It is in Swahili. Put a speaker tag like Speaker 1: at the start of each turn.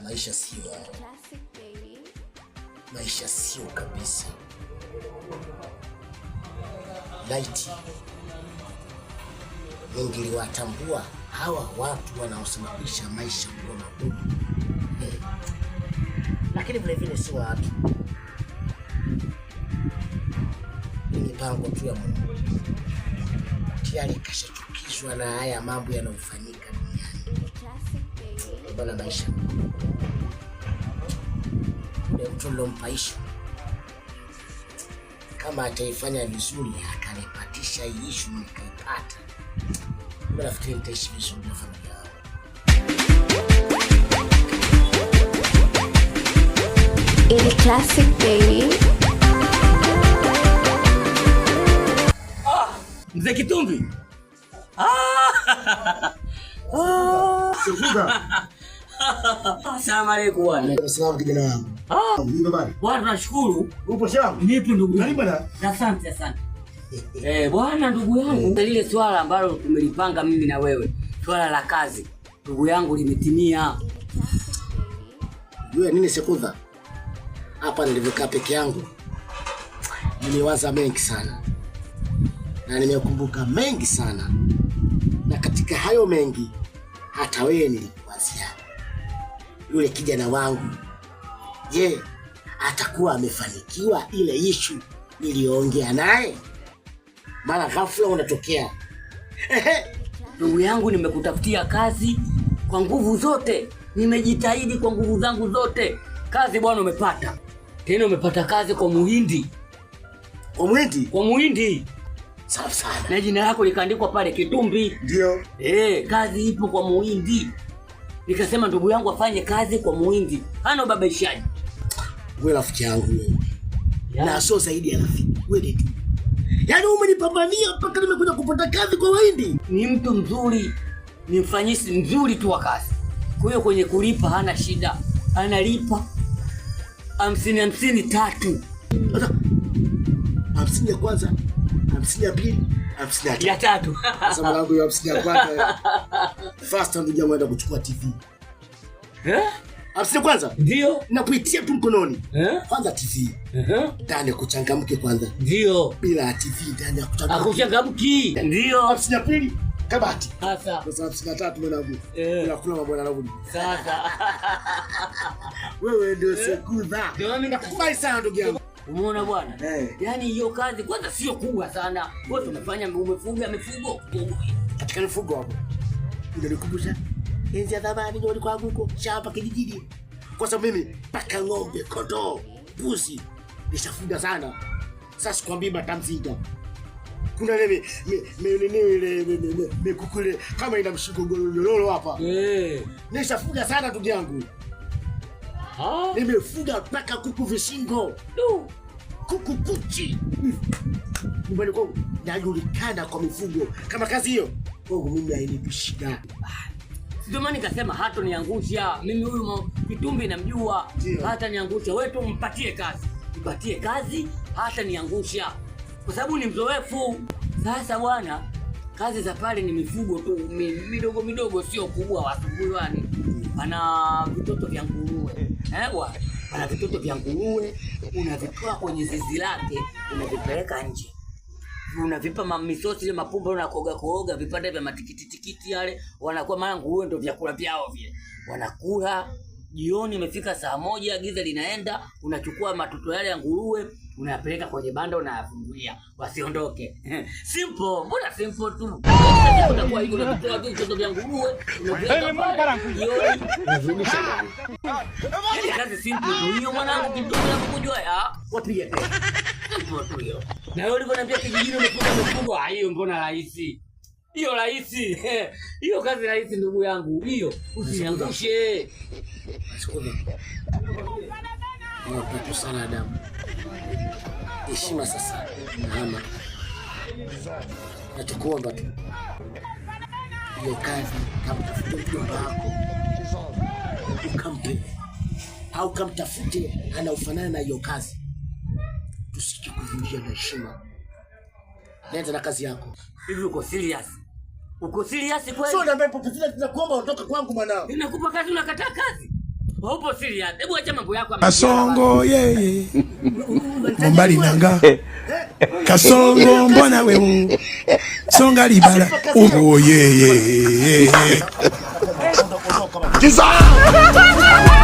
Speaker 1: Maisha sio maisha, sio kabisa. Laiti ningeliwatambua hawa watu wanaosababisha maisha kuwa magumu, lakini vile vile si watu, ni mipango tu ya Mungu. Tayari kashachukizwa na haya mambo yanayofanyika duniani bana. Maisha ule mtu nilompa ishu, kama ataifanya vizuri akanipatisha hii ishu nikaipata, mimi nafikiri nitaishi vizuri na familia yangu.
Speaker 2: Il Classic Baby.
Speaker 3: Mzee Kitumbi. Ah! Asalamu alaykum bwana.
Speaker 1: Salamu kijana wangu.
Speaker 3: Bwana tunashukuru.
Speaker 1: Upo shamba?
Speaker 3: Nipo ndugu.
Speaker 1: Karibu bwana.
Speaker 3: Asante asante. Bwana ndugu yangu, lile swala ambalo tumelipanga mimi na wewe, swala la kazi, ndugu yangu limetimia.
Speaker 1: Jua nini Sekudha? Hapa nilivyokaa peke yangu nimewaza mengi sana na nimekumbuka mengi sana, na katika hayo mengi hata wewe nilikuwazia yule kijana wangu. Je, atakuwa amefanikiwa ile ishu niliyoongea naye? Mara ghafla unatokea.
Speaker 3: Ndugu yangu, nimekutafutia kazi kwa nguvu zote, nimejitahidi kwa nguvu zangu zote. Kazi bwana umepata, tena umepata kazi kwa Muhindi,
Speaker 1: Kwa Muhindi?
Speaker 3: Kwa Muhindi.
Speaker 1: Safi sana.
Speaker 3: Na jina lako likaandikwa pale Kitumbi.
Speaker 1: Ndio.
Speaker 3: Kazi ipo kwa Muhindi. Nikasema ndugu yangu afanye kazi kwa Muhindi, hana ubabaishaji.
Speaker 1: Wewe rafiki yangu wewe. Na sio zaidi ya rafiki, wewe tu. Yaani umenipambania mpaka nimekuja kupata kazi kwa Wahindi.
Speaker 3: Ni mtu mzuri, ni mfanyisi mzuri tu wa kazi. Kwa hiyo kwenye kulipa hana shida, analipa hamsini hamsini tatu.
Speaker 1: Sasa 50 ya kwanza, 50 ya pili, 50 ya tatu.
Speaker 3: Ya tatu.
Speaker 1: Sasa mwanangu, hiyo 50 ya kwanza. First ndugu yangu anaenda kuchukua TV.
Speaker 3: Eh?
Speaker 1: 50 ya kwanza?
Speaker 3: Ndio.
Speaker 1: Nakuitia tu mkononi.
Speaker 3: Eh?
Speaker 1: Kwanza TV.
Speaker 3: Eh?
Speaker 1: Ndani kuchangamke kwanza.
Speaker 3: Ndio.
Speaker 1: Bila TV ndani ya kuchangamke.
Speaker 3: Hakuchangamki. Ndio.
Speaker 1: 50 ya pili kabati.
Speaker 3: Sasa.
Speaker 1: Sasa 53 mwanangu.
Speaker 3: Eh.
Speaker 1: Unakula mambo yanarudi.
Speaker 3: Sasa.
Speaker 1: Wewe ndio Sekudha.
Speaker 3: Ndio mimi
Speaker 1: nakukubali sana ndugu yangu.
Speaker 3: Umeona bwana?
Speaker 1: Eh.
Speaker 3: Yaani hiyo kazi kwanza sio kubwa sana. Wewe tumefanya umefuga mifugo.
Speaker 1: Katika mifugo hapo. Unanikumbusha enzi ya zamani ndio nilikuwa huko shamba kijijini. Kwa sababu mimi paka ng'ombe, kondoo, mbuzi nishafuga sana. Sasa sikwambii matamzinga. Kuna ile nini ile mikuku ile kama ina mshigo nyororo hapa.
Speaker 3: Eh.
Speaker 1: Nishafuga sana ndugu yangu.
Speaker 3: Ah.
Speaker 1: Nimefuga mpaka kuku vishingo.
Speaker 3: Du.
Speaker 1: Kuku kuchi. Nyumbani kwangu najulikana kwa mifugo. Kama kazi hiyo kwangu mimi hainipi shida.
Speaker 3: Ndio maana nikasema hata niangusha. Mimi huyu Kitumbi namjua. Hata niangusha. Wewe tu mpatie kazi. Mpatie kazi hata niangusha. Kwa sababu ni mzoefu. Sasa bwana, kazi za pale ni mifugo tu midogo midogo, sio kubwa wasumbui. Pana vitoto vya nguruwe. Bwana, pana vitoto vya nguruwe, unavitoa kwenye zizi lake, unavipeleka nje. Unavipa misosi ile mapumba, unakoga koroga vipande vya matikiti tikiti yale, wanakuwa maana nguruwe ndio vyakula vyao vile. Wanakula. Jioni imefika saa 1, giza linaenda, unachukua matoto yale ya nguruwe, unayapeleka kwenye banda, unayafungulia wasiondoke. Simple, mbona simple tu. Utakuwa hivyo unatoa vitoto vya nguruwe, unaviweka pale, jioni unarudisha ndani. Yaani kazi simple tu hiyo mwanangu, kitu unakujua ya wapiga tena. Simple tu hiyo. Na wewe ulivyoniambia kijijini umefuga mifugo, hiyo mbona rahisi? Hiyo rahisi. Hiyo kazi rahisi ndugu yangu. Hiyo usiniangushe.
Speaker 1: Unapata sana adabu. Heshima sasa. Mama. Nachokuomba tu. Hiyo kazi kamtafute mjomba wako. Ukampe. Au kamtafute anaofanana na hiyo kazi. Tusije kuvunjia na heshima. Nenda na kazi yako.
Speaker 3: Hivi uko serious? Uko serious kweli?
Speaker 1: Sio na mimi popote tunakuomba ondoka kwangu mwanao.
Speaker 3: Ninakupa kazi unakataa kazi? Haupo serious. Hebu acha mambo yako ya
Speaker 4: Kasongo yeye mobali nanga Kasongo mbona wewe songa libala oh yeye.
Speaker 1: Ondoka, ondoka baba.